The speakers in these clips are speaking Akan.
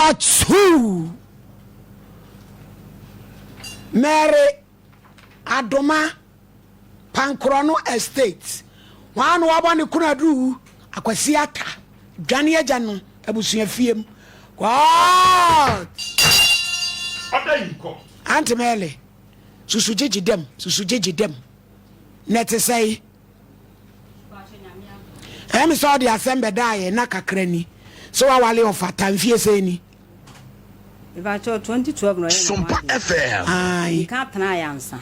Number 2, Mary Adoma, Pankorɔno Estate, Hwan na wabɔ ne kunaduru Akwasi Atta, Dwane Agya no abusuafie mu? What? Order in court. Aunty Mary, susu gyegye dɛm, susu gyegye dɛm. Na ɛte sɛe? Ɛyɛ me sɛ ɔde asɛm bɛdaa yɛn nna kakra ni sɛ wawale ɔfata mfie sɛn ni? Mepakyɛw 2012 na ɔyɛ ne ho Sompa adeɛ. FM. Ae. Nka tenaeɛ ansa.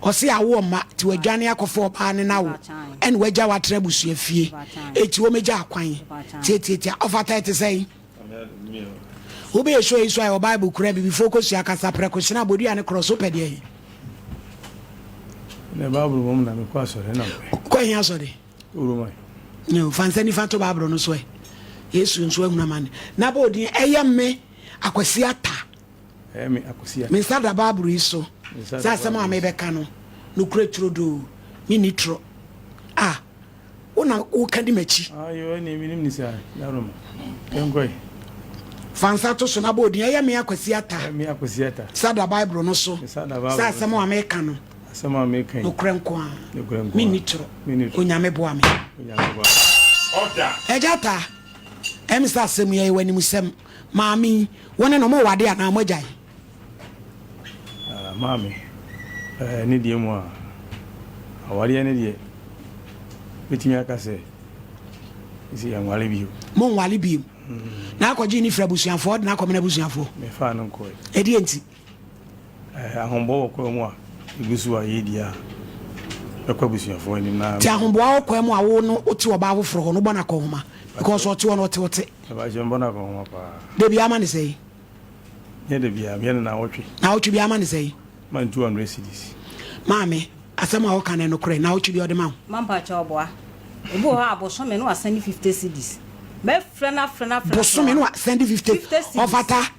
Ɔse awo ɔmma nti wadwane akɔfa ɔbaa ne no awo ɛna wagya wo atena abusua fie eti wɔmɛgya akwan tiatiatia ɔfata ɛte sɛn? Wobɛyɛ show yi so a ɛwɔ Bible kura abibifoɔ kosua kasa prɛko hyena abodua ne korɔ so wopɛ deɛ he? Ne Bible mmom na mekɔ asɔre na mepɛ. Kɔ he asɔre? Roman. No, fa nsa nifa to Bible no so ɛ. Yesu nso ahunu amane. Na bɔ odin ɛyɛ me Akwasi Atta. Ɛyɛ me Akwasi Atta. Me nsa da Bible yi so. Sɛ asɛm a mebɛka no, nokorɛ turodoo, menni torɔ. Ah. Wo na woka di m'akyi. Ayo ɛne menim ne saa Daroma yɛnkɔ ɛ. Fa nsa to so na bɔ odin ɛyɛ me Akwasi Atta. Ɛyɛ me Akwasi Atta. Sa da Bible no so. Sa da Bible no so. Sɛ asɛm a meka no. Asɛm a meka yi. Nokorɛ nko ara. Nokorɛ nko ara. Menni torɔ. Menni torɔ. Onyame boa me. Onyame boa me. Order. Agya Atta, ɛyɛ me sɛ asɛm yi ɛyɛ w'animusɛm. Maame yi, wo ne no mowɔ ade anaa moagyae? Maame, ne deɛ mu a, awareɛ ne deɛ, mɛtumi aka sɛ, sɛ yɛnware bio. Monware bio. Na akɔgye ne firi abusuafoɔ, ɔde no akɔmena abusuafoɔ. Mefaa no nkɔe. Ɛdeɛ nti? Ahoboa wɔ kwan mu a ɛgu so a yɛredi a, mɛkɔ abusuafoɔ anim na. Nti ahoboa wɔ kwan mu a wo no wote ɔbaa foforɔ hɔ no wobɔ no akɔnhoma because ɔte hɔ no ɔte wote. Ɛbɛkyɛ mebɔ no akɔnhoma paa. Da biara ma no sɛn? Nyɛ da biara, meyɛ no naawɔtwe. Naawɔtwe biara ma no sɛn? Ma no 200 cedis. Maame, asɛm a woka no ɛnokorɛ? Naawɔtwe biara ɔde ma wo? Ma mpakyɛw ɔboa. Ebi wɔ hɔ a bosome na wasɛnde 50 cedis. Mɛfrɛ no afrɛ no afrɛ no. Bosome na wasɛnde 50? 50 cedis. Ɔfata.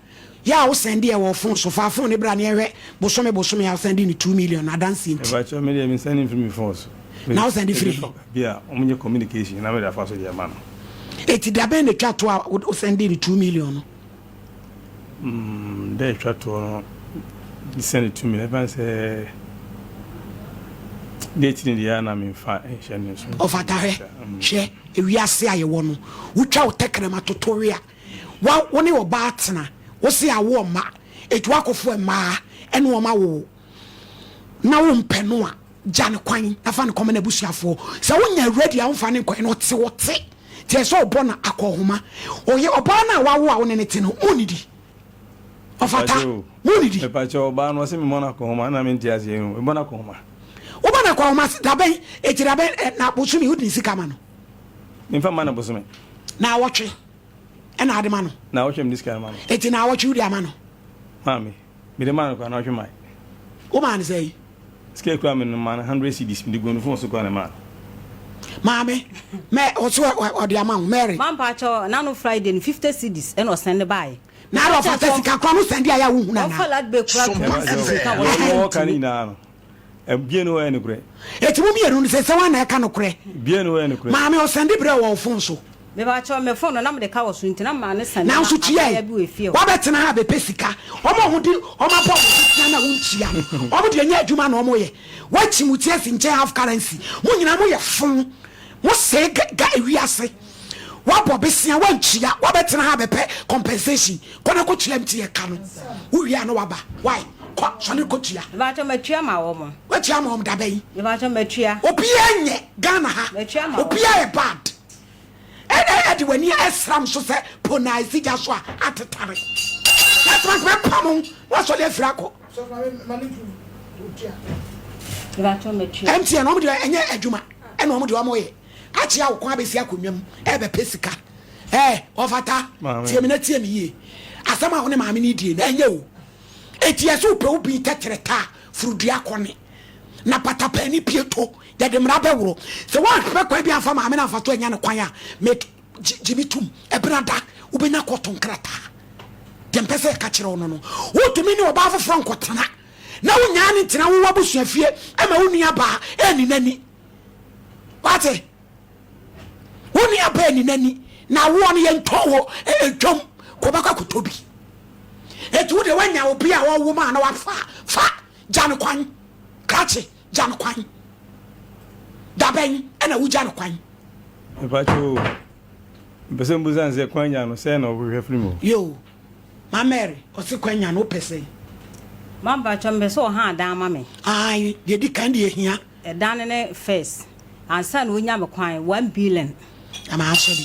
Yɛ a wo sɛnde ɛ wɔ phone so, fa phone no bra na yɛnhwɛ bosome bosome a wo sɛnde no 2 million no adanseɛ nti. Mepakyɛw me deɛ me nsɛnde mfiri me phone so. Na wo sɛnde firi Mede he? fa baabi a wɔn nyɛ communication na mede afa so de ama no. Eti da bɛn na etwa toɔ a wo sɛnde no 2 million no? Mm, da etwa toɔ no me sɛnde 2 million, ɛfa sɛ date no deɛ na memfa nhyɛ ne so. Ɔfata hwɛ, hwɛ ewiase a yɛwɔ no, wotwa wo tɛkrɛma toto we a, Wa wo ne ɔbaa tena wo se awo ɔma eti wakɔfo mmaa ɛne wɔn awo wo na wo mpɛ no a gya no kwan na fa no kɔma n'abusuafoɔ sɛ wo nya ready a wo nfa ne nkɔɛ no ɔte ɔte te ɛsɛ ɔbɔ no akɔhoma ɔyɛ ɔbaa no a wawo a wo ne ne te no mo nidi ɔfata mo nidi. Mepakyɛ ɔbaa no ɔse memmɔ no akɔhoma na mente aseɛ no mebɔ no akɔhoma. Wobɔ no akɔhoma dabɛn eti dabɛn na bosome wode ne sika ma no. Memfa mma no bosome. Naawɔtwe. ɛna ade ma no. Naawɔtwe mede sika no ma no. Eti naawɔtwe wode ama no. Maame, mede maa no koraa naawɔtwe mae. Wo maa no sɛn? Sika ekura me no maa no hundred cedis mede guu ne phone so koraa na ɛmaa no. Maame, mɛ ɔso ɔde ama wo Mary. Ma mpakyɛw nano Friday no 50 cedis ɛna ɔsɛnde baeɛ. Na ada ɔfata sika koraa no sɛnde a yɛ a wohu no anaa? Ɔmfa ladbay koraa 20 cedis nka hɔ. Deɛ ɔka no nyinaa no. Bie ne hɔ yɛ nokorɛ. Eti mo mienu no sese wan na ɛka nokorɛ? Bie ne hɔ yɛ nokorɛ. Maame ɔsɛnde brɛ wɔ wo phone so. Mepakyɛw me phone no na mede ka wɔ so nti na maa no sɛnde ma Nanso tua abaayewa yi, bi wɔ efie hɔ. wabɛtena ha abɛpɛ sika. Wɔn a wɔde wɔn abɔ wɔn bosea no a wontua no, wɔn deɛ ɛnyɛ adwuma na wɔyɛ. Woakyi mo ti asi nkyɛn half currency. Mo nyinaa moyɛ fo. Mo sɛe ga ga ewiase. Woabɔ besea woantua, woabɛtena ha abɛpɛ compensation. Kɔ na kɔtua MTN ka no. Wowie a na woaba. Why? Kɔ, sɔre kɔtua. Mepakyɛw matua ma wɔn. Woatua ama wɔn da bɛn? Mepakyɛw matua. Obiara nyɛ Ghana ha. Matua ma wɔn. Obiara yɛ bad. Ɛna ɛde w'ani ɛsram so sɛ po na esi gya so a atetare. Na sɛ mɛpam wo na wasɔre afiri akɔ. Mepakyɛw matua. MTN wɔn deɛ ɛnyɛ adwuma ɛna wɔn deɛ wɔn yɛ. Akyea wo kɔn abɛsi akonnwa mu ɛrebɛpɛ sika. Ɛɛ ɔfata tie me na tie me yie. Asɛm a wo ne maame no die no ɛnyɛ o. Eti ɛsɛ wopɛ wo bi tɛtrɛ ta foro dua kɔne na patapaani pie to yɛde mmara bɛworo. Sɛ woanhwɛ kwan bi amfa maame no amfa so anya no kwan a me gye me tom ɛbena da wobɛnya kɔɔto nkrataa. Deɛ mpɛ sɛ ɛka kyerɛ wo no no wotumi ne ɔbaa foforɔ nkɔtena na wonyaa ne ntena wo w'abusua fie ɛma wo nua baa ɛnni n'ani. Wate? Wo nua baa ni n'ani na awoɔ no yɛntɔn wɔ ɛdwam kɔ bɛkɔ akɔtɔ bi. Wonya obi a ɔwo ma na wafa fa gya no kwan. Krakye gya no kwan. Dabɛn ɛna wogya no kwan? Mepakyɛ o, mepɛ sɛ mbusa no sɛ kwan nya no sɛn na ɔhwehwɛ firi me hɔ? Yoo, Ma Mary, ɔse kwan nya no wopɛ sɛn? Ma mpakyɛ mepɛ sɛ ɔha dan ma me. Ae, deɛ ɛdi kan deɛ ɛhia. Ɛdan no ne first ansa na onya me kwan 1 billion. Na maa sɔ bi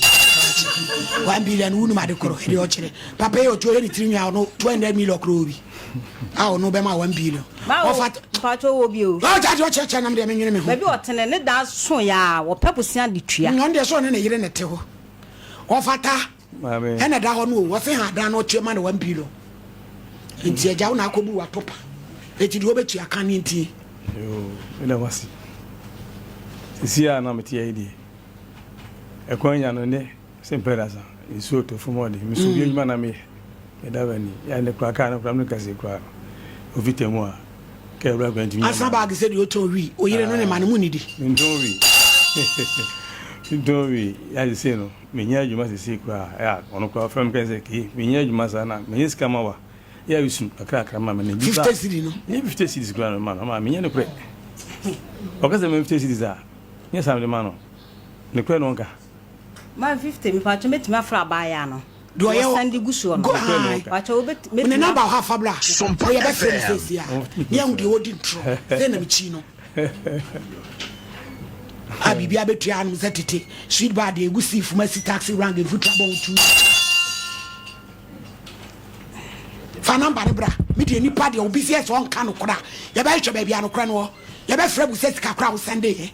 1 billion wunum ade koro ɛde ɔkyerɛ papa yi ɔtuo yɛ ne tiri nwa ɔno 200 million koro bi a ɔno bɛma 1 billion. Ɔfa mpatsɔ wɔ bi o. Ɔgya deɛ ɔkyerɛkyerɛ nam deɛ menwene me ho. Baabi ɔtene ne da so ya a wɔpɛ bosia de tua. Ɔno deɛ sɛ ɔne ne yere ne te hɔ ɔfata ɛna da hɔ no o ɔse ha dan no ɔtua ma no 1 billion nti agya wo na akɔbu watopa eti deɛ ɔbɛtua ka ne ntie. Yoo meda wo ase. Sisi a na mete ayi deɛ ɛkwan nya no nnɛ sɛ mpɛ dasa nsuo tɔ fam ɔde me so bi adwuma na meyɛ meda bani ya ne kora kaa no kora me kɛse kora no ofi tɛmu a kɛ ɛwura kora ntumi asa baage sɛ deɛ ɔtɔn wi oyere no ne ma no mu nidi mentɔn wi mentɔn wi ya sese no menyɛ adwuma sese kora ya ɔno kora ɔfrɛ me kɛ sɛ kee menyɛ adwuma saa na menyɛ sika ma wa Yɛ a esu kakrakra ma me no bi ba. 50 cedi no. Nyɛ 50 cedis koraa na mema no, ɔma menyɛ nokorɛ. Ɔka sɛ mema 50 cedis a, nyɛ saa mede ma no. Nokorɛ na ɔnka. Ma 50, mepakyɛ mɛtumi afrɛ abaayaa no. Deɛ ɔyɛ Wɔsan de gu soɔ no. Go ae. Pakyɛ wobɛtumi. Ne number wɔ ha fa bra. Ɔyɛ bɛfrɛ no seesie a. Ne ahu deɛ ɔdi ntorɔ. Sɛ na mekyi no. A biribi abɛtua anom sɛ tete sweet bar deɛ ɛgu sii fuma si taxi rank mfutura bɔ wo tu. Fa number no bra. Me deɛ nipa deɛ obi sɛ sɛ ɔnka nokorɛ a yɛbɛhwehwɛ baabi a nokorɛ no wɔ. Yɛbɛfrɛ bu sɛ sika koraa wo sɛnde yɛ.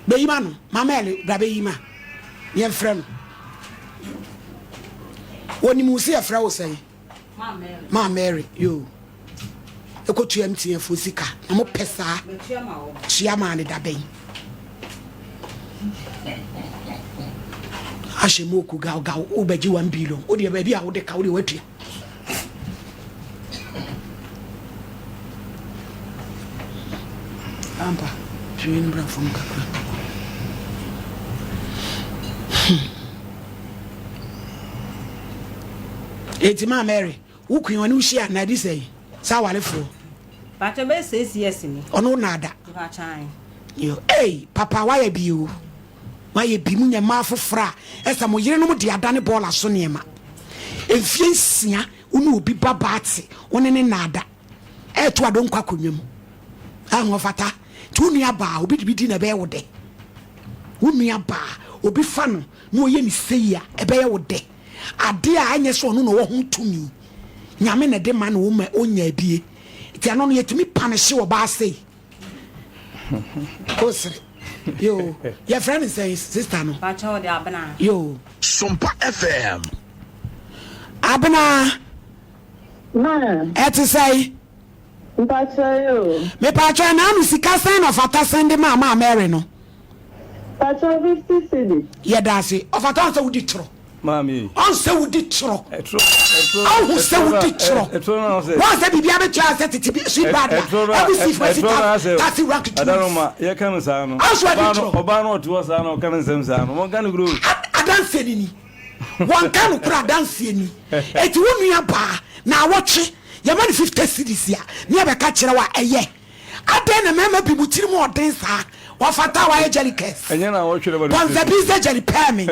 Bɛyi ma no. Mama Ɛle bra bɛyi ma. Yɛmfrɛ no. Wɔnim wo sɛ yɛfrɛ wo sɛn? Maa Mary yoo. Ɛkɔtua MTN foɔ sika na mo pɛ saa. Tua maa ne da bɛn? Ahyɛ mu oku gaw gaw wobɛgye 1 billion wo deɛ baabi a wode ka wo deɛ watua. Ampa twe no bra fam kakra. Eti maa Mary wo queen ɔne wo hyia na adi sɛn sɛ awarefoɔ. Pakyɛ bɛyɛ 6 years ni. Ɔno wo naada. Mpakyɛ. Yo ei papa wayɛ bi o wayɛ bi mo nyɛ mmaa foforɔ a ɛsɛ mo yerenom de adane bɔɔla so nneɛma mfie 6 wo ne obi ba baate wo ne ne naada ɛɛto adonko akonnwa mu ahoɔfata nti wo nua baa obi de bi di na ɛbɛyɛ wo dɛ wo nua baa obi fa no na ɔyɛ ne sei a ɛbɛyɛ wo dɛ adeɛ a ɛnyɛ sɛ ɔno na ɔwɔ ho tumi nyame na ɛde ma na ɔma ɔnya abie nti ɛno no yɛtumi panehye ɔbaa sei Kosere. Yo, yɛfrɛ no sɛn sister no? Pakyɛ ɔde Abena. Yo. Sompa FM. Abena. Ma. Ɛte sɛn? Mpakyɛ yo. Mepakyɛ na ano sika sɛn na ɔfata sɛn de maa maa Mary no? Pakyɛ 50 cedis. Yɛda ase. Ɔfata ɔnsɛ wodi torɔ. Maame. Ɔnsɛ wodi torɔ. Ɔhu sɛ wodi torɔ. Wɔn sɛ biribi abɛtua sɛ tete bi sweet bad a ɛgu si fo si taxi rank tu. Adaroma yɛ ka no saa no. Ɔnso adi torɔ. Ɔbaa no ɔte hɔ saa no ɔka ne nsɛm saa no wɔn ka no kuro. Adanseɛ ni ni wɔn ka no koro adanseɛ ni eti wo nua baa na awɔtwe yɛma no 50 cedis a ne yɛbɛka kyerɛ wo a ɛyɛ. Adɛn na mmarima bi mo tirim ɔden saa? Wɔfata a wɔayɛ jelly curse. Ɛnyɛ na wɔtwerɛ ma no. Bɔnzabize jelly pɛɛ me.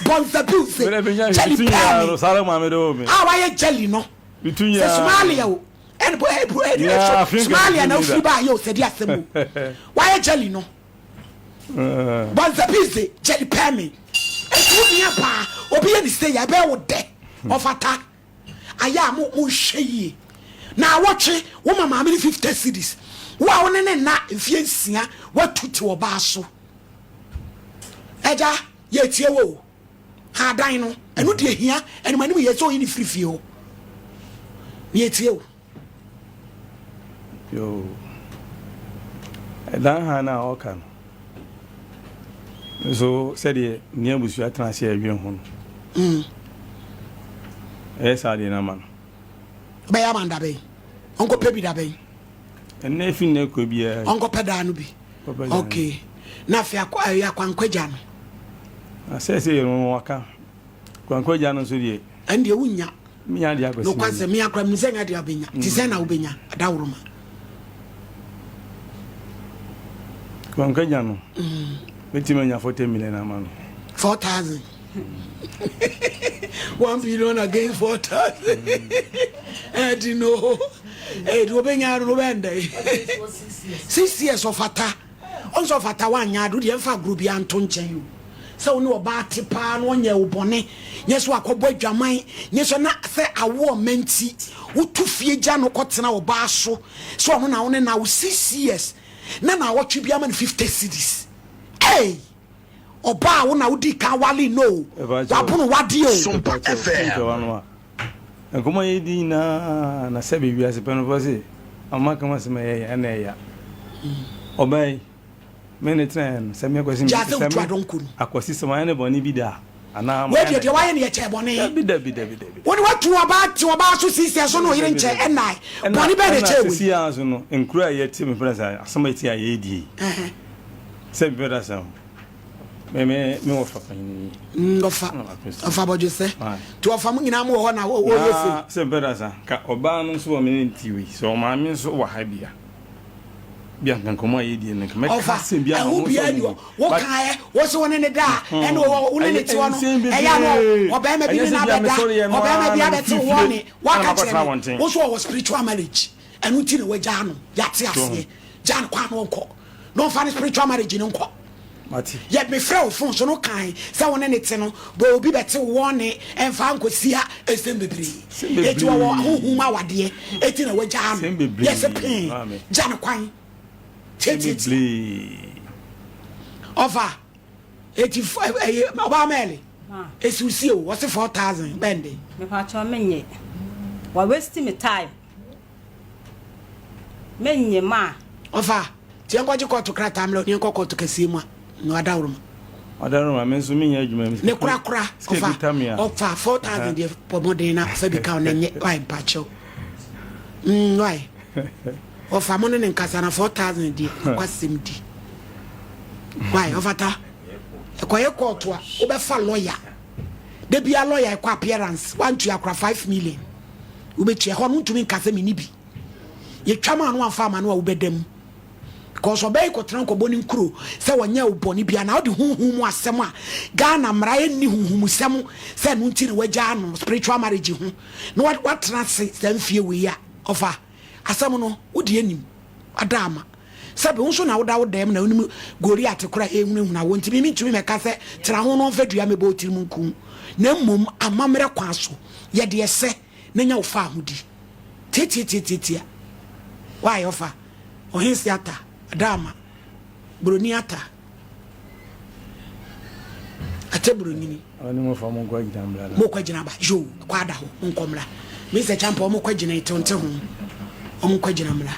Bɔnzabize jelly pɛɛ me. A wɔayɛ jelly no. Sɛ Somalia o. Ɛne bo ɛbu ɛne Somalia na ofiri ba ayɛ o sɛ di asɛm o. Wɔayɛ jelly no. Bɔnzabize jelly pɛɛ me. Eti wo nua baa obi yɛ ne sei a ɛbɛyɛ wo dɛ. Ɔfata. Ayɛ a mo monhwɛ yie. Naawɔtwe woma maame no 50 cedis. Wo a wo ne ne nna mfeɛ 6 woatu te ɔbaa so. Agya yɛtie wo o. Ha dan no ɛno deɛ hia anim anim yɛ sɛ oyi ne firi fie hɔ. Yɛtie wo. Yoo. Ɛdan han no a ɔka no nso sɛdeɛ nea abusua tena ase a ɛdwen ho no. Mm. Ɛyɛ saa deɛ no ama no. Bɛyɛ ama no dabɛn? Ɔnkɔpɛ bi dabɛn? Ɛnna efi nnɛ kɔ biara. Ɔnkɔpɛ daa no bi. Okay. Na afei akɔ ɛyɛ akwankwagya no. Na sɛ sɛ yɛn no waka. Akwankwagya no nso deɛ. Ɛndeɛ wonnya. Menya adeɛ akwasi. Nokwasɛm, me akora menim sɛ nyɛ adeɛ a wobɛnya. Nti sɛn na wobɛnya? Adaworoma. Kwankagya no, mɛtumi anya 40 million ama no. 4,000. 1 billion against 4,000. Ɛdi no. Ɛdi wobɛnya no wobɛn dɛ. 6 years ɔfata. Ɔnsɛ ɔfata woanyɛ ade wodeɛ mfa agorɔ biara nto nkyɛn o. Sɛ wo ne ɔbaa te paa na ɔnyɛɛ wo bɔne, nyɛ sɛ wakɔbɔ adwaman, nyɛ sɛ na sɛ awo ɔma nti wotu fie gya no kɔtena ɔbaa so sɛ ɔno na wo ne no awo 6 years na naawɔtwe biara ma no 50 cedis. Ei! Ɔbaa a wo na wodii kan waree no o, wabono w'adeɛ o. Sompa FM. Nkɔmmɔ a yɛdi nyinaa na sɛbe wiase pɛ no fɔ se ɔma ka ho asɛm a ɛyɛ ya ɛna ɛya. Ɔbaa yi, me ne tenaeɛ no, sɛ me akwasi Gyaa sɛ sɛ wotu me adonko no. akwasi sɛ mayɛ ne bɔne bi da a, anaa Wei mayɛ deɛ ne deɛ wayɛ no yɛ kyɛɛ bɔne. Dabi dabi dabi dabi. Wo de watu ɔbaa te ɔbaa so sii sɛ so ne ɔyere Dabi nkyɛ dabi. ɛnnae. Ɛna Bɔne bɛn na ɛna ɛkyɛɛ wei? sisi ara nso no, nkuro a yɛte me pɛ sɛ asɛm a yɛte a yɛredi yi, Ɛhɛn. sɛ me pɛ sɛ o. Me me me wɔfa panyin yi. Mm, ɔfa ɔfa bɔdwesɛ. Nti ɔfa mo nyinaa mo wɔ hɔ na wɔyɛ se. Sɛ mpɛ da sa ka ɔbaa no nso wɔ me ne nti wei sɛ ɔmaame nso wɔ ha bia bia nka nkɔmɔ a yɛdie no nka mɛka asɛm bi ama ɛho mo bia ni hɔ wo kaeɛ wo se wo ne ne da a ɛne wo ne ne te hɔ no ɛyɛ ano ɔbɛrima bi ne no abɛda ɔbɛrima bi abɛte wɔ ne waka kyerɛ me wo so ɔwɔ spiritual marriage ɛno nti na wagyaa no yɛate aseɛ gyaa no kwan no ɔnkɔ na ɔmfa ne spiritual marriage no nkɔ yɛ mefrɛ wo phone so no kan sɛ wo ne ne te no bɔ obi bɛte wo wɔn ne ɛmfa nkɔsi ha ɛsɛm bebree eti wɔwɔ honhom awadeɛ eti na wagyaa no yɛsɛ pee gya no kwan tietietie ɔfa eti ɛyɛ ɔbaa mɛɛle esi osie o wɔse 4000 bɛnde. Mepatwɔ menyɛ wa waste me time. Mennye ma. Ɔfa, nti yɛnkɔgye kɔɔto krataa mmrɛ wo na yɛnkɔ kɔɔto kɛseɛ mu a, na wadaworoma. Ɔdaworoma, me nso menyɛ adwuma mu. Ne korakora, ɔfa, ɔfa, 4,000 deɛ bɔ mmɔden na fa bi ka wo na nyɛ, wai mpakyɛw. Mm, wai. Ɔfa, mo ne ne nkasa na 4,000 deɛ, nokwasɛm di. Wai, ɔfata. Ɛkɔyɛ kɔɔto a, wobɛfa lɔya. Da biara lɔya ɛkɔ appearance, wantua kora 5 million. Wobɛtua ɛhɔ no wontumi nka sɛ menni bi. Yɛtwa maa no wamfa ama no a wobɛda mu. Because ɔbaa yi kɔtena nkɔbɔ ne nkuro sɛ wɔnyɛ wo bɔne bia na wode honhom mu asɛm a Ghana mmara ɛnni honhomsɛm sɛ ɛno nti na wagyaa no spiritual marriage ho na watena ase saa mfie wei a ɔfa asɛm no wode anim ada ama sɛbe wo nso na woda wo dɛm na wonim Goliat kora ɛhunahuna wo nti me mentumi mɛka sɛ tena ho na ɔmfa dua mɛbɔ wo tirim nku na mmom amammerɛ kwan so yɛde ɛsɛ na nya wo faahodi. Tiatiatiatiatia. Why ɔfa? Ɔhense ata, Adaama, Buroni ata, Ate Buronyini. Ɔne mo fa mo nkɔ agyina mmra na. Mo kɔ agyina ba, yoo, kɔ ada hɔ, mo nkɔ mmra. Mr. Champa, ɔmo kɔ agyina ete nte ho. Ɔmo nkɔ agyina mmra.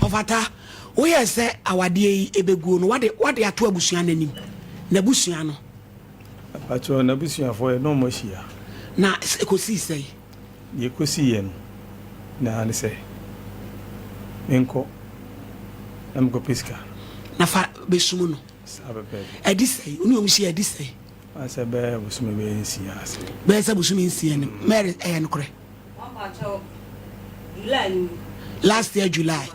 Ɔfata, woyɛ sɛ awadeɛ yi ɛbɛguo no, wade wade ato abusua no anim. N'abusua no. Mpakyɛw, n'abusuafoɔ yɛ ne wɔn ahyia. Na ɛkɔsii sɛn? Deɛ ɛkɔsiiɛ no nyinaa ne sɛ, menkɔ na menkɔpɛ sika. Na fa bɛsum no. Saa pɛpɛɛpɛ. Ɛdi sɛn? Wo ne wɔn hyia ɛdi sɛn? Sɛ bɛyɛ bosome bɛyɛ nsia ase. Bɛyɛ sɛ bosome nsia ni. Mary, ɛyɛ nokorɛ? Last year July.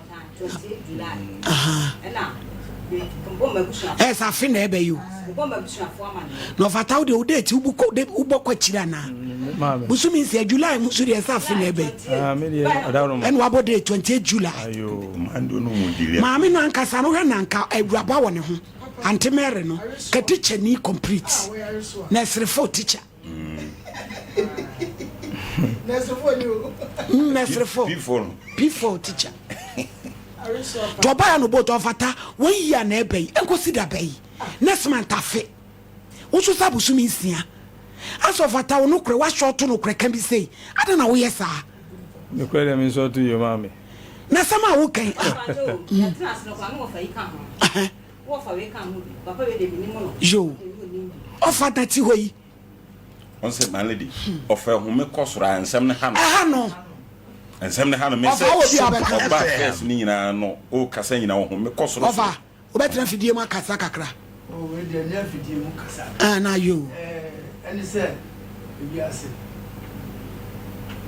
Ɛyɛ sɛ afe na ɛbɛ yi o. Na ɔfata wo deɛ wo date wobɔ kɔ akyiri anaa? Mm, Bosome nsia July mu nso deɛ ɛsɛ afe na ɛbɛ yi. Ah, Ɛna wabɔ date 28 July. Maame no ankasa no hwɛ na anka awuraba wɔ ne ho. Ante Mary no ka teacher ni complete. Na ɛserefo teacher. Nɛsrefo P4 teacher nti ɔbaeɛ no boat ɔmfata wɔn yi a na ɛbɛ yi ɛnkɔsi da bɛ yi next month afe woso sɛ abosome nsia asɛ ɔfata wo nokorɛ woahyɛ ɔto nokorɛ ka bi sei adɛn na woyɛ saa nokorɛ deɛ mensɛ ɔto yie maa me na asɛm a woka yi yo ɔfata ti hɔ yi Ɔn sɛ my lady, ɔfɛ home kɔ soro a nsɛm no ha no. Ɛha no. Nsɛm no ha no. Me sɛ ɔba first ne nyinaa no, o kasa nyinaa ɔhome kɔ soro. Ɔfa, wobɛtena fidie mu akasa kakra. Oh, wei deɛ nyɛ fidie mu kasa. Ah, na yo. Ɛɛ, ɛne sɛ, ewiase.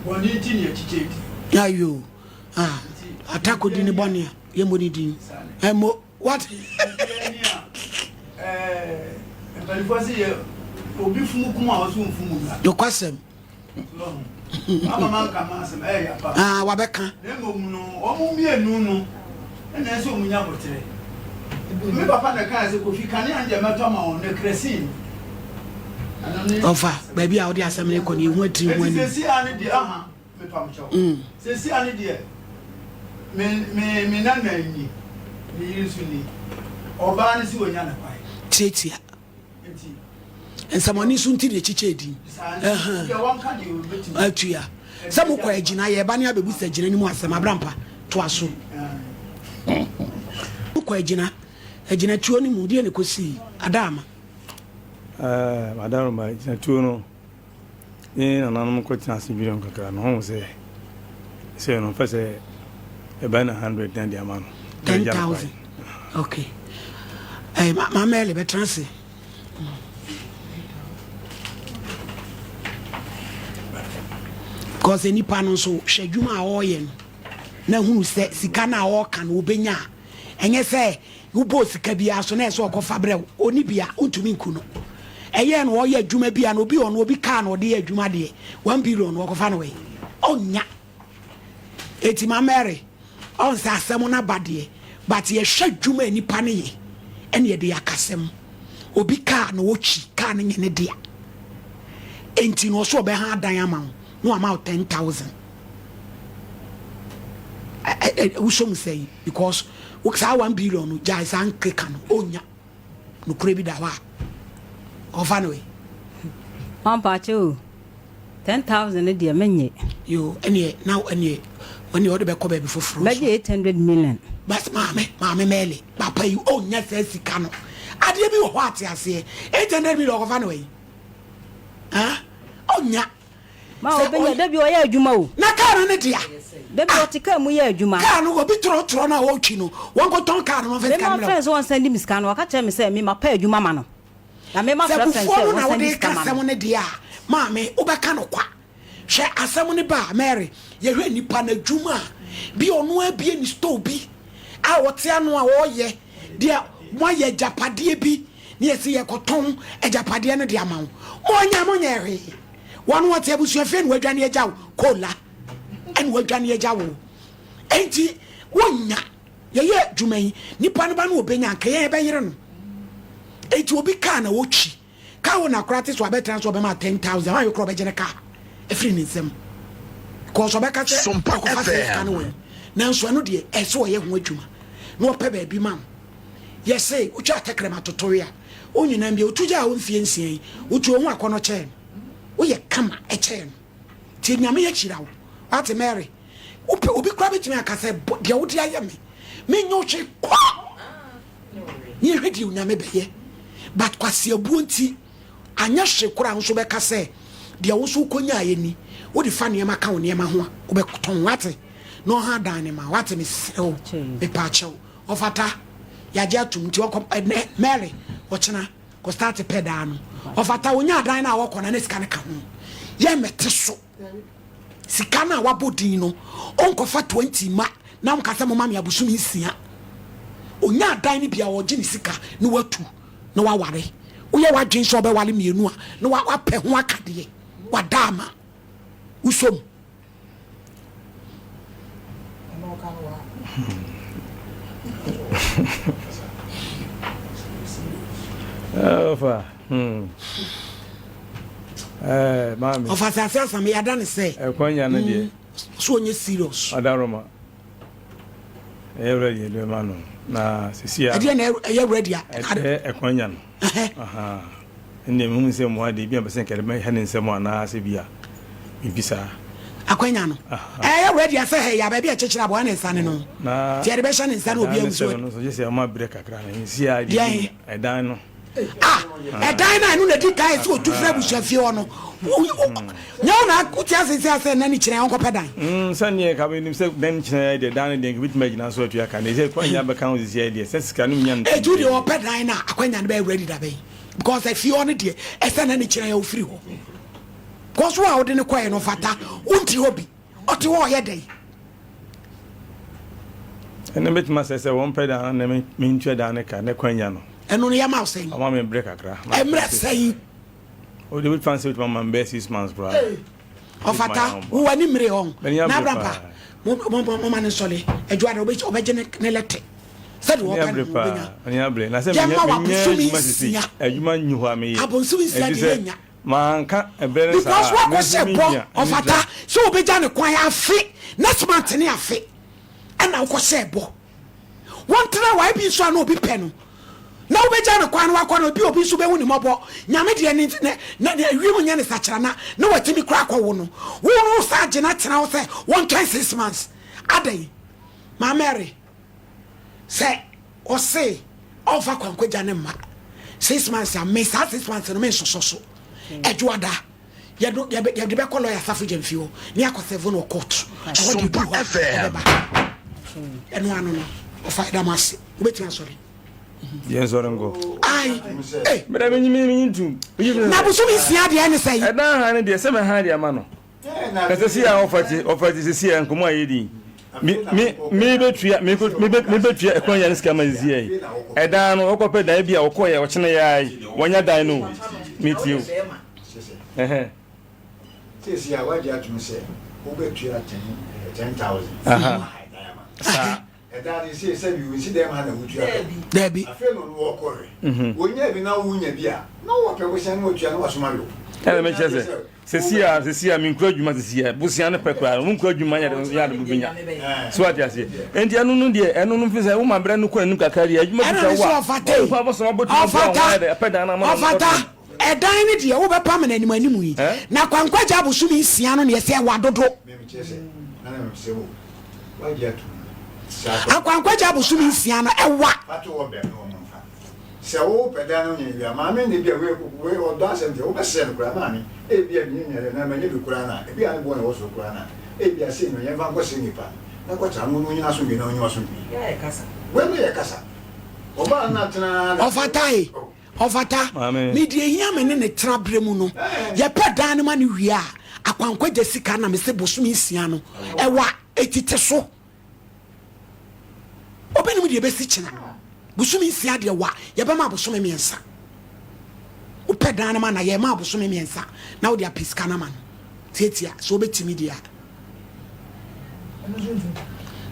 Bɔne nti na yɛkyekyɛ di. Ayo, ah, ata kɔdi ne bɔne a, yɛmmɔ ne din. Ɛmmɔ, what? Mpanimfoɔ se yɛ obi funu kum a ɔso mfum wura. Nokwasɛm. Ama manka m'asɛm ɛyɛ ya paa. Ah, wabɛka. Na mmom no, wɔn mmienu no na ɛsɛ wɔn nya aboterɛ. Me papa na ɛkae sɛ Kofi kanea no deɛ mɛtɔ ama wɔn na kerosene no. Ɛno ne. Ɔfa baabi a wode asɛm no rekɔ no yɛhu atiri ho Eti anim. seesei ara no deɛ aha mepam kyɛw. Seesei ara no deɛ me me me nana ni, me yere nso ni. Ɔbaa no sɛ wɔnya no kwan. Tiatia. Nsɛmɔne so nti na ɛkyekyɛ din. Atua. Sɛ mokɔ agyina yɛba ne abɛbusa agyina no mu asɛm abrampa toa so. Mokɔ agyina agyinatuo no mu deɛ ne kɔsii Adaama. Ɛɛ Adaroma agyinatuo no Ne nananom kɔtena ase dwene ho kakra no, ɔhu sɛ sɛ no ɔpɛ sɛ ɛbɛn na 100 na de ama no. 10,000. Okay. Eh, ma Mary bɛtena ase. Because nipa no nso hwɛ adwuma a ɔreyɛ no na hunu sɛ sika no a ɔreka no ɔbɛnya a ɛnyɛ sɛ Wobɔɔ sika biara so na ɛsɛ sɛ ɔkɔfa brɛ wo. Ɔnni bi a, wontumi nku no. Ɛyɛɛ no ɔyɛ adwuma bi a na obi ɔno obi kaa na ɔde yɛ adwuma deɛ, one billion no ɔkɔfa no wɛn? Ɔnnya. Enti ma Mary ɔn sɛ asɛm no aba deɛ, but yɛhwɛ adwuma a nipa no yɛ ɛna yɛde yɛ akasɛm. Obi kaa na ɔtwi, kaa no nyɛ ne dea. Enti no ɔsɛ ɔbɛha adan ama wo na wama wo 10,000. Wosɔ mu sɛn? Because saa one billion no gyae saa nkeka no ɔnya nokorɛ bi da hɔ a ɔfa no wei. Ɔmpakyɛ o 10,000 no deɛ menye. Yo ɛneɛ na ɛneɛ ɛneɛ ɔde bɛkɔ baabi foforɔ nso. Mɛgye 800 million. But maame maame Mɛɛli papa yi ɔnya saa sika no adeɛ bi wɔ hɔ ate aseɛ 800 million ɔkɔfa no wei ah ɔnya. Ma ɔbɛnya, da bi ɔyɛ adwuma o. Na kaa no ne dea. Da bi ɔte kaa mu yɛ adwuma. Kaa no obi trɔtrɔ no a ɔretwi no, wɔnkɔtɔn kaa no na ɔmfa sika no mmrɛ wo. Me ma frɛ no sɛ ɔnsɛnde me sika no, ɔka kyerɛ me sɛ me ma pɛ adwuma ma no. Na me ma Sɛ frɛ frɛ no abufuo sɛ no na ɔnsɛnde wode sika reka ma no. asɛm no deɛ a, maame, wobɛka no kwa. Hwɛ asɛm no ba a, Mary, yɛhwɛ nipa no adwuma a, bi a ɔno ara abue ne store bi a ɔte ano a ɔreyɛ, deɛ moayɛ agyapadeɛ bi na yɛse yɛkɔtɔn agyapadeɛ no de ama wo. Monyɛ, monyɛ hwee. Wɔn wɔte abusuafie na wɔadwane agya wo kola ɛna wɔadwane agya wo. Enti wonya yɛyɛ adwuma yi nipa no ba no ɔbɛnya nka yɛn yɛbɛyere no. Enti obi kaa na wɔtwi kaa wo na koraa te so abɛtena so ɔbɛma 10,000 wɔn ayɛ koraa ɔbɛgye ne kaa afiri ne nsam. Kɔɔ so ɔbɛka sɛ ɔkɔfa sɛ sika no wɔ yi. Nanso ɛno deɛ ɛsɛ ɔyɛ ho adwuma na ɔpɛ baabi ma wo. Yɛse wotwa atɛkrɛma totowe a, wonyinam bio. Wotu gyaa wo mfeɛ nsia yi, wotu wo ho akɔnnɔ kyɛɛ no. Woyɛ kama kyɛɛ no. Nti Nyame ahyira wo. Wate Mary? Wopɛ obi koraa bɛtumi aka sɛ deɛ wode ayɛ me, menyɛ wo hwee kɔ! Ne yɛhwɛ deɛ Onyame bɛyɛ. But kwaseabuo nti, anyɛ hwee koraa wo nso wobɛka sɛ deɛ wo nso wokɔnyaaeɛ ni. Wode fa nneɛma ka wo nneɛma ho a, wobɛtɔn. Wate? Na ɔha dan no ma wo. Wate? Mesrɛ wo, mepaakyɛw. Ɔfata, yɛagye atom nti ɔkɔ ɛnɛ Mary ɔkyena kɔ start pɛ daa no. Ɔfata onya adan no a ɔkɔ na ne sika no ka ho. Yɛ mɛte so. Sika no a wabɔ din no ɔnkɔfa 20 ma na ɔnka sɛ moma me abosome nsia. Onya adan no bi a ɔgye ne sika na watu na waware. Woyɛ w'adwene sɛ ɔbɛware mmienu a na wapɛ ho akadeɛ wada ama. Wosɔ mu. Ɔfa. Hmm. Eh, maame. Ɔfa asase asame yada ne sɛ. Ɛkwan no deɛ. So onye serious. Adaroma. Ɛyɛ ready ɛde ma no na sisi a. Ɛdeɛ na ɛyɛ ready a. Ɛyɛ ɛkwan nya no. Ɛnna mehu sɛ mmoa deɛ ebi a mpɛ sɛ nka ɛde bɛhɛ ne nsam anaasɛ bi a biribi saa. Akwanya no ɛyɛ ready asɛ hɛ yɛ baabi a ɛkyekyere aboa ne nsa ne no. Nti ɛde bɛhyɛ ne nsa na obi ahu so. Ɛdan no sɛ no so gye sɛ ɔma berɛ kakra na nsi a deɛ ɛdan no. Ah, ɛdan no a ɛno na ɛdi kan sɛ ɔtu firi abusuafie hɔ no, nyɛ wo na wote ase sɛ asɛ nna ne kyerɛ ɔnkɔpɛ dan. Mm, sɛneɛ ka menim sɛ dan kyerɛ deɛ dan no deɛ nka bɛtumi agyina so atua ka deɛ sɛ kwanya bɛka ho sisi deɛ sɛ sika no nya no. Ɛtu deɛ ɔpɛ dan no a akwanya no bɛyɛ ready da bɛn because afie hɔ no deɛ ɛsɛ na ne kyerɛ yɛ wofiri hɔ. Because wo a wode no kɔɛ no fata wonte hɔ bi ɔte hɔ ɔyɛ dɛn. Ɛno bɛtumi asɛ sɛ wɔn pɛ dan na mentua dan no ka ne kwan nya no. Ɛno no yɛma wo sɛn? Ɔma me brɛ kakra. Mmerɛ sɛn? Wode bɛtumi asɛ bɛtumi ama me bɛyɛ 6 months koraa. Ɔfata wo w'ani mmere hɔ na abrampa moma ne nsɔle adwuma de ɔbɛgye ne lɛtɛ sɛde wɔpɛ no wobɛnya. Yɛma wabosome 6. Adwuma nyi hɔ a meyɛ. Abosome 6 deɛ yɛnya. Manka ɛberɛ no saa. Because woakɔhyɛ bɔ ɔfata sɛ wobɛgya ne kwan afe, next month ne afe ɛna wokɔhyɛ bɔ wɔntena wa ebi nso a na obi pɛ no na wobɛgya ne kwan no wakɔ no obi nso bɛhu ne mmɔbɔ. Nyame deɛ ne ne ne ewiem nyɛ ne sakyerana na watumi kora akɔwo no wo no saa gyina tena wo sɛ wɔntwɛn 6 months adɛn? Maame Mary sɛ ɔse ɔmfa kwankwagya ne mma 6 months a, me saa 6 months no mensosɔ so. Adwoada yɛde yɛde bɛkɔ lɔya Safo Gyamfi hɔ ne akɔ serve no wɔ court ɛhɔ de du hɔ a ɔbɛba. Ɛno ano no ɔfa ɛda mo ase wobɛtumi asɔre. Yɛn sɔre nkɔ. Ai eh. Mɛdɛ mi nyi mi nyi tum. Na bosom 6 deɛ ne sɛ yi. Ɛdan han ne deɛ sɛ mɛ han deɛ ama no. Na sisi a ɔfa ti ɔfa ti sisi a nkɔmɔ a yɛdi mi mi mi bɛ tua mi ko mi bɛ mi bɛ tua ɛkwan yɛn sika ma sisi yɛ yi ɛdan no ɔkɔ pɛ dan bi a ɔkɔ yɛ ɔkyena yɛ ayi wɔnya dan no mi tie o ɛhɛn. Sisi a wagye atum sɛ wobɛtua 10,000. Saa. Ɛda ne sɛ sɛ bi nsi dɛm ha na wotua ka. Dabi. Afei no no wɔkɔhwɛ. Wonya bi na wonya bi a na wɔpɛ bosia no wɔtua na wasoma yo. Ɛna mekyerɛ sɛ sɛsi a menkura adwuma sɛsi a bosia no pɛ koraa no wonkura adwuma yɛ ade bobɛnya so wate aseɛ. Enti ɛno no deɛ ɛno no mfi sɛ woma berɛ no kɔ anim kakra deɛ adwuma ɛna ne kuta sɛ wo a ɔfata yi ɔfa bɔsɔm abɔtumi ɔfata apɛ dan no ama no. Ɔfata ɛdan no deɛ wobɛpa me no anim anim yi na kwankwagya abosome 6 no neɛ sɛ ɛwa dodo. Mekyerɛ sɛ na na mesɛ wo wagye atum sɛ Akwankwagya abosome 6 no ɛwa. Fato wɔ bɛn no wɔn mfa sɛ wo pɛ dan no nya wia maame ne bi a wei wei ɔdɔ asɛm deɛ wobɛsrɛ no koraa maame ebi a minya nya na manya bi koraa na ebi a ne boɔ na ɛwɔ soro koraa na ebi a sei no yɛmfa nkɔ sɛ nipa na kɔtara no no nyina asomdwe na ɔnyɛ asomdwe wei no yɛ kasa ɔbaa no atena na Ɔfata e ɔfata. Maame. Medeɛ hia me ne ne tena berɛ mu no yɛpɛ dan no ma no wie a akwankwagya sika na mese bosome 6 no ɛwa ɛtite so obinom deɛ ɛbɛsi kyena bosome 6 deɛ wa yɛbɛma abosome 3 wopɛ dan no ma na yɛma abosome 3 na wode apɛ sika no ama no tiatia sɛ wobɛtumi deɛ a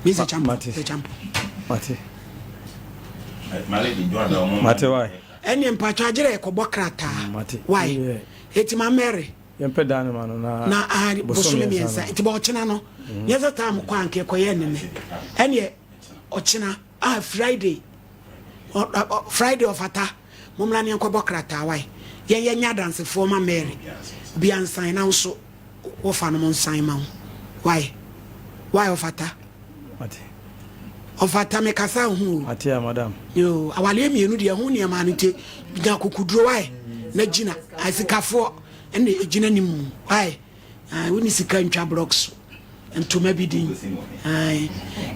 mese champo. Mate. Sɛ champo. Mate. Mate wae. Ɛneɛ mpatwa agyerɛ yɛkɔbɔ krataa. Mate. Wae. Yeah. Ɛti ma Mary yɛmpɛ dan no ma no na na ah, bosome 3 nti bɛ ɔkyena no nyɛ sɛ time kɔ anka ɛkɔyɛ nnenɛ ɛneɛ ɔkyena ah, Friday. Friday ɔfata mommra ne yɛnkɔbɔ krataa wae yɛn yɛnyɛ adansefoɔ ma Mary bia nsan na wo so wɔfa no mo nsan ma wo wae wae ɔfata. Mate. Ɔfata mekasa ho o. Mate a madam. Yo, awaleɛ mmienu deɛ ho nneɛma no nti nya kokoduro wae na gyina asikafoɔ ɛna ɛgyina ne mu wae. Ah, wone sika ntwa blocks ntoma bi din. Ae.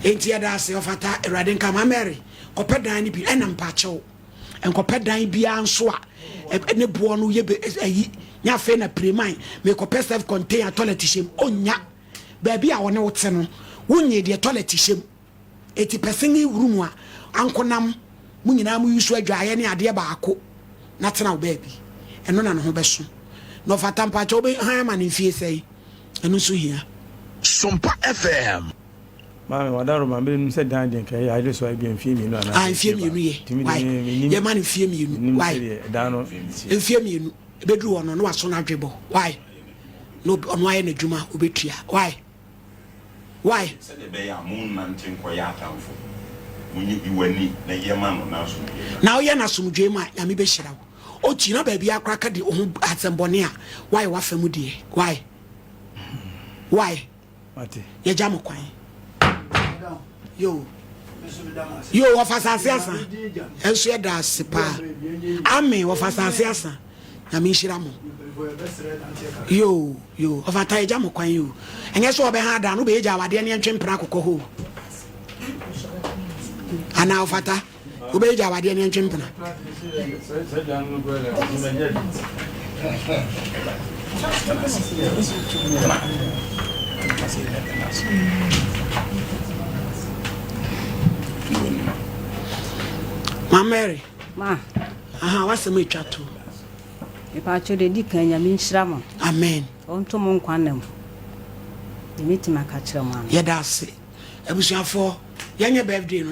Enti yɛda ase ɔfata awurade nka ma Mary kɔpɛ dan no bi ɛna mpakyɛw nkɔpɛ dan biara nso a ne boɔ no yɛ ayi nyɛ afei na pireman mekɔpɛ self contain a toilet hyɛ mu ɔnya baabi a wɔne wo te no wonyɛ deɛ toilet hyɛ mu eti pɛ single room a ankonam mo nyinaa mo yusu adwaeɛ ne adeɛ baako na tena wo baabi ɛno na ne ho bɛso na ɔfata mpakyɛw wobɛ han ama ne mfie sɛe ɛno nso hia. Sompa FM. Maame wadaro ma mbere nim sɛ dan deɛ nka ɛyɛ ayere so ayɛ bi mfie 2 anaa ah mfie 2 yɛ tumi wae de menim yɛma no mfie 2 nim wae sɛdeɛ dan no tie. Mfie 2 ɛbɛduru hɔ no na waso no adwebɔ wae na ɔno ayɛ n'adwuma wobɛtua wae wae. Sɛdeɛ ɛbɛyɛ a monnante nkɔyɛ atamfo. Monyi bi w'ani na yɛ ma no n'asomdwoeɛ. Na woyɛ no asomdwoeɛ mu a Nyame bɛhyira wo ɔgyina baabi akora ka di wo ho asɛmbɔne a wae wafa mu deɛ wae wae. Mate. Yɛgya mo kwan yo yo wɔfa asase asa ɛnso yɛda ase paa ame wɔfa asase asa Nyame nhyira mo yo yo ɔfata yɛgya mo kwan yo ɛnyɛ sɛ ɔbɛha ada no wobɛyɛ gya awadeɛ ne yɛntwe mpena akokɔ hɔ o anaa ɔfata wobɛyɛ gya awadeɛ ne yɛntwe mpena. Tena ase. Tena. Tena ase. Ma Mary. Ma. Aha, wasɛm atwa to. Mepaakyɛw deɛ di kan Nyame nhyira mo. Amen. Ɔnto mo nkwa nna mu. Deɛ mɛtumi aka kyerɛ mo ano. Yɛda ase. Abusuafoɔ, yɛnyɛ birthday no.